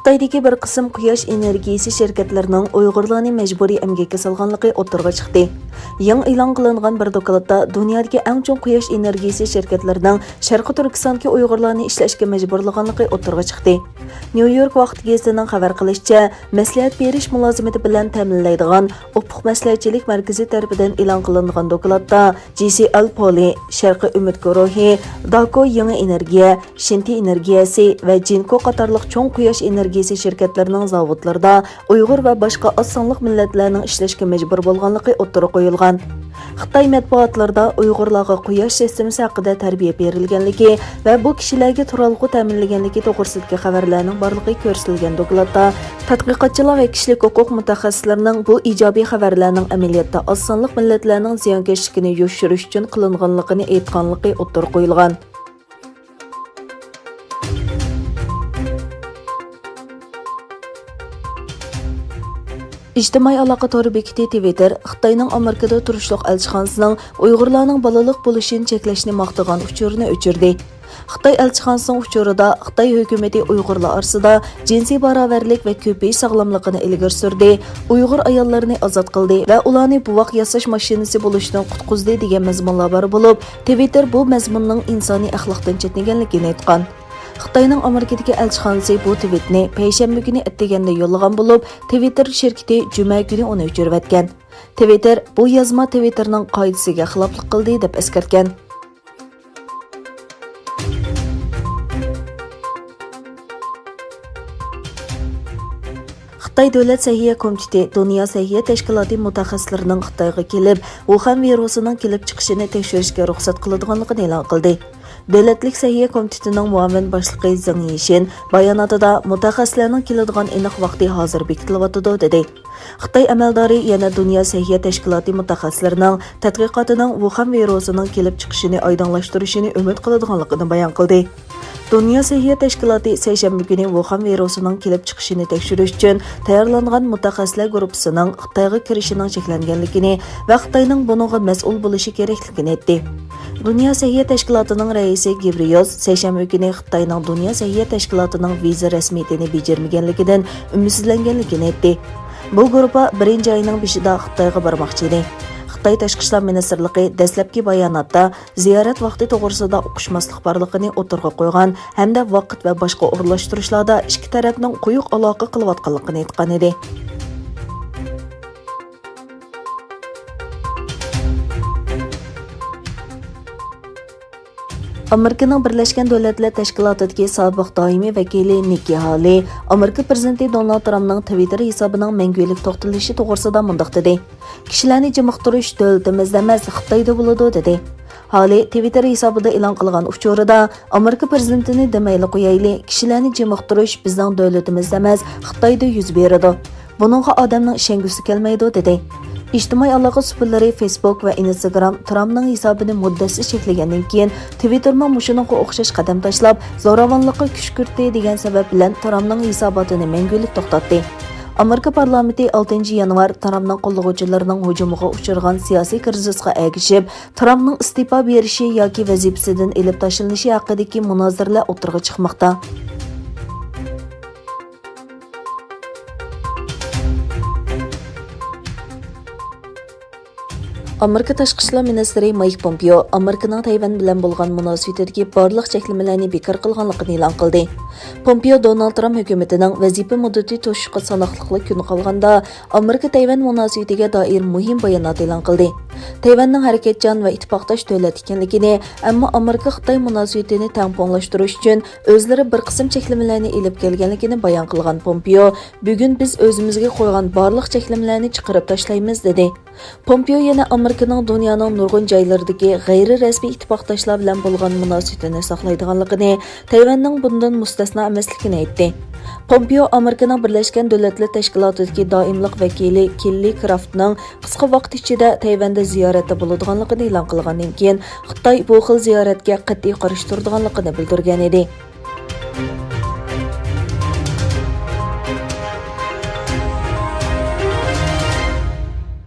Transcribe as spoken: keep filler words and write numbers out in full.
خىتايدىكى بىر قىسىم قۇياش ئېنېرگىيىسى شىركەتلىرىنىڭ ئۇيغۇرلارنى مەجبۇرىي ئەمگەككە سالغانلىقى ئوتتۇرىغا چىقتى. يېڭى ئېلان قىلىنغان بىر دوكلاتتا دۇنيادىكى ئەڭ چوڭ قۇياش ئېنېرگىيىسى شىركەتلىرىنىڭ شەرقىي تۈركىستاندىكى ئۇيغۇرلارنى ئىشلەشكە مەجبۇرلىغانلىقى ئوتتۇرىغا چىقتى. نيۇ يورك ۋاقتى گېزىتىنىڭ خەۋەر قىلىشىچە، مەسلىھەت بېرىش مۇلازىمىتى بىلەن تەمىنلەيدىغان ئۇپۇق مەسلىھەتچىلىك مەركىزى تەرىپىدىن ئېلان قىلىنغان دوكلاتتا، جى سى ئېل پولى، شەرقىي ئۈمىد گۇرۇھى، داكو يېڭى ئېنېرگىيە، شىنتى ئېنېرگىيەسى ۋە جىنكو قاتارلىق چوڭ قۇياش ئېنېرگىيەسى شىركەتلىرىنىڭ زاۋۇتلىرىدا ئۇيغۇر ۋە باشقا ئاز سانلىق مىللەتلەرنىڭ ئىشلەشكە مەجبۇر بولغانلىقى ئوتتۇرىغا قويۇلغان. خىتاي مەتبۇئاتلىرىدا ئۇيغۇرلارغا قۇياش سىستېمىسى ھەققىدە تەربىيە بېرىلگەنلىكى ۋە بۇ كىشىلەرگە تۇرالغۇ تەمىنلىگەنلىكى توغرىسىدىكى خەۋەرلەرنىڭ بارلىقى كۆرسىتىلگەن دوكلاتتا، تەتقىقاتچىلار ۋە كىشىلىك ھوقۇق مۇتەخەسسىسلىرىنىڭ بۇ ئىجابىي خەۋەرلەرنىڭ ئەمەلىيەتتە ئاز سانلىق مىللەتلەرنىڭ زىيانكەشلىكىنى يوشۇرۇش ئۈچۈن قىلىنغانلىقىنى ئېيتقانلىقى ئوتتۇرىغا قويۇلغان. ئىجتىمائىي ئالاقە تور بېكىتى تىۋىتتېر خىتاينىڭ ئامېرىكىدا تۇرۇشلۇق ئەلچىخانىسىنىڭ ئۇيغۇرلارنىڭ بالىلىق بولۇشىنى چەكلەشنى ماختىغان ئۇچۇرىنى ئۆچۈردى. خىتاي ئەلچىخانىسىنىڭ ئۇچۇرىدا خىتاي ھۆكۈمىتى ئۇيغۇرلار ئارىسىدا جىنسىي باراۋەرلىك ۋە كۆپىيىش ساغلاملىقىنى ئىلگىرى سۈردى، ئۇيغۇر ئاياللىرىنى ئازاد قىلدى ۋە ئۇلارنى بوۋاق ياساش ماشىنىسى بولۇشتىن قۇتقۇزدى دېگەن مەزمۇنلار بار بولۇپ، تىۋىتتېر بۇ مەزمۇننىڭ ئىنسانىي ئەخلاقتىن چەتنىگەنلىكىنى ئېيتقان. خىتاينىڭ ئامېرىكىدىكى ئەلچىخانىسى بۇ تىۋىتنى پەيشەنبە كۈنى ئەتىگەندە يوللىغان بولۇپ، تىۋىتتېر شىركىتى جۈمە كۈنى ئۇنى ئۆچۈرۈۋەتكەن. تىۋىتتېر بۇ يازما تىۋىتتېرنىڭ قائىدىسىگە خىلاپلىق قىلدى دەپ ئەسكەرتكەن. خىتاي دۆلەت سەھىيە كومىتېتى دۇنيا سەھىيە تەشكىلاتى مۇتەخەسسىسلىرىنىڭ خىتايغا كېلىپ، ۋۇخەن ۋىرۇسىنىڭ كېلىپ چىقىشىنى تەكشۈرۈشكە رۇخسەت قىلىدىغانلىقىنى ئېلان قىلدى. دۆلەتلىك سەھىيە كومىتېتىنىڭ مۇئاۋىن باشلىقى زېڭ يىشىن باياناتىدا مۇتەخەسسىسلەرنىڭ كېلىدىغان ئېنىق ۋاقتى ھازىر بېكىتىلىۋاتىدۇ، دېدى. خىتاي ئەمەلدارى يەنە دۇنيا سەھىيە تەشكىلاتى مۇتەخەسسىسلىرىنىڭ تەتقىقاتىنىڭ ۋۇخەن ۋىرۇسىنىڭ كېلىپ چىقىشىنى ئايدىڭلاشتۇرۇشىنى ئۈمىد قىلىدىغانلىقىنى بايان قىلدى. دۇنيا سەھىيە تەشكىلاتى سەيشەنبە كۈنى ۋۇخەن ۋىرۇسىنىڭ كېلىپ چىقىشىنى تەكشۈرۈش ئۈچۈن تەييارلانغان مۇتەخەسسىسلەر گۇرۇپپىسىنىڭ خىتايغا كىرىشىنىڭ چەكلەنگەنلىكىنى ۋە خىتاينىڭ بۇنىڭغا مەسئۇل بولۇشى كېرەكلىكىنى ئېيتتى. دۇنيا سەھىيە تەشكىلاتىنىڭ رەئىسى گېبرىيوس سەيشەنبە كۈنى خىتاينىڭ دۇنيا سەھىيە تەشكىلاتىنىڭ ۋىزا رەسمىيىتىنى بېجىرمىگەنلىكىدىن ئۈمىدسىزلەنگەنلىكىنى ئېيتتى. بۇ گۇرۇپپا بىرىنچى ئاينىڭ بېشىدا خىتايغا بارماقچى ئىدى. خىتاي تاشقى ئىشلار مىنىستىرلىقى دەسلەپكى باياناتتا زىيارەت ۋاقتى توغرىسىدا ئۇقۇشماسلىق بارلىقىنى ئوتتۇرىغا قويغان ھەمدە ۋاقىت ۋە باشقا ئورۇنلاشتۇرۇشلاردا ئىككى تەرەپنىڭ قويۇق ئالاقە قىلىۋاتقانلىقىنى ئېيتقان ئىدى. ئامېرىكىنىڭ بىرلەشكەن دۆلەتلەر تەشكىلاتىدىكى سابىق دائىمىي ۋەكىلى نىككى ھالى ئامېرىكا پىرېزىدېنتى دونالد ترامپنىڭ تىۋىتتېر ھېسابىنىڭ مەڭگۈلۈك توختىتىلىشى توغرىسىدا مۇنداق دېدى: «كىشىلەرنى جىمىقتۇرۇش دۆلىتىمىزدە ئەمەس، خىتايدا بولىدۇ» دېدى. ھالى تىۋىتتېر ھېسابىدا ئېلان قىلغان ئۇچۇرىدا، «ئامېرىكا پىرېزىدېنتىنى دېمەيلا قويايلى، كىشىلەرنى جىمىقتۇرۇش بىزنىڭ دۆلىتىمىزدە ئەمەس، خىتايدا يۈز بېرىدۇ. بۇنىڭغا ئادەمنىڭ ئىشەنگۈسى كەلمەيدۇ» دېدى. ئىجتىمائىي ئالاقە سۇپىلىرى فېيسبۇك ۋە ئىنستاگرام ترامپنىڭ ھېسابىنى مۇددەتسىز چەكلىگەندىن كېيىن، تىۋىتتېرمۇ مۇشۇنىڭغا ئوخشاش قەدەم تاشلاپ، زوراۋانلىققا كۈشكۈرتتى دېگەن سەۋەب بىلەن ترامپنىڭ ھېساباتىنى مەڭگۈلۈك توختاتتى. ئامېرىكا پارلامېنتى ئالتىنچى يانۋار ترامپنىڭ قوللىغۇچىلىرىنىڭ ھۇجۇمىغا ئۇچرىغان سىياسىي كىرىزىسقا ئەگىشىپ، ترامپنىڭ ئىستېپا بېرىشى ياكى ۋەزىپىسىدىن ئېلىپ تاشلىنىشى ھەققىدىكى مۇنازىرىلەر ئوتتۇرىغا چىقماقتا. ئامېرىكا تاشقى ئىشلار مىنىستىرى مايك پومپېئو ئامېرىكىنىڭ تەيۋەن بىلەن بولغان مۇناسىۋىتىدىكى بارلىق چەكلىمىلەرنى بىكار قىلغانلىقىنى ئېلان قىلدى. پومپېئو دونالد ترامپ ھۆكۈمىتىنىڭ ۋەزىپە مۇددىتى توشۇشقا ساناقلىقلا كۈن قالغاندا، ئامېرىكا تەيۋەن مۇناسىۋىتىگە دائىر مۇھىم بايانات ئېلان قىلدى. تەيۋەننىڭ ھەرىكەتچان ۋە ئىتتىپاقداش دۆلەت ئىكەنلىكىنى، ئەمما ئامېرىكا خىتاي مۇناسىۋىتىنى تەڭپۇڭلاشتۇرۇش ئۈچۈن ئۆزلىرى بىر قىسىم چەكلىمىلەرنى ئېلىپ كەلگەنلىكىنى بايان قىلغان پومپېئو، «بۈگۈن بىز ئۆزىمىزگە قويغان بارلىق چەكلىمىلەرنى چىقىرىپ تاشلايمىز» دېدى. پومپېئو يەنە ئامېرىكىنىڭ دۇنيانىڭ نۇرغۇن جايلىرىدىكى غەيرىي رەسمىي ئىتتىپاقداشلار بىلەن بولغان مۇناسىۋىتىنى ساقلايدىغانلىقىنى، تەيۋەننىڭ بۇندىن مۇستەسنا ئەمەسلىكىنى ئېيتتى. پومپېئو ئامېرىكىنىڭ بىرلەشكەن دۆلەتلەر تەشكىلاتىدىكى دائىملىق ۋەكىلى كېللى كرافتنىڭ قىسقا ۋاقىت ئىچىدە تەيۋەندە زىيارەتتە بولىدىغانلىقىنى ئېلان قىلغاندىن كېيىن، خىتاي بۇ خىل زىيارەتكە قەتئىي قارشى تۇرىدىغانلىقىنى بىلدۈرگەن ئىدى.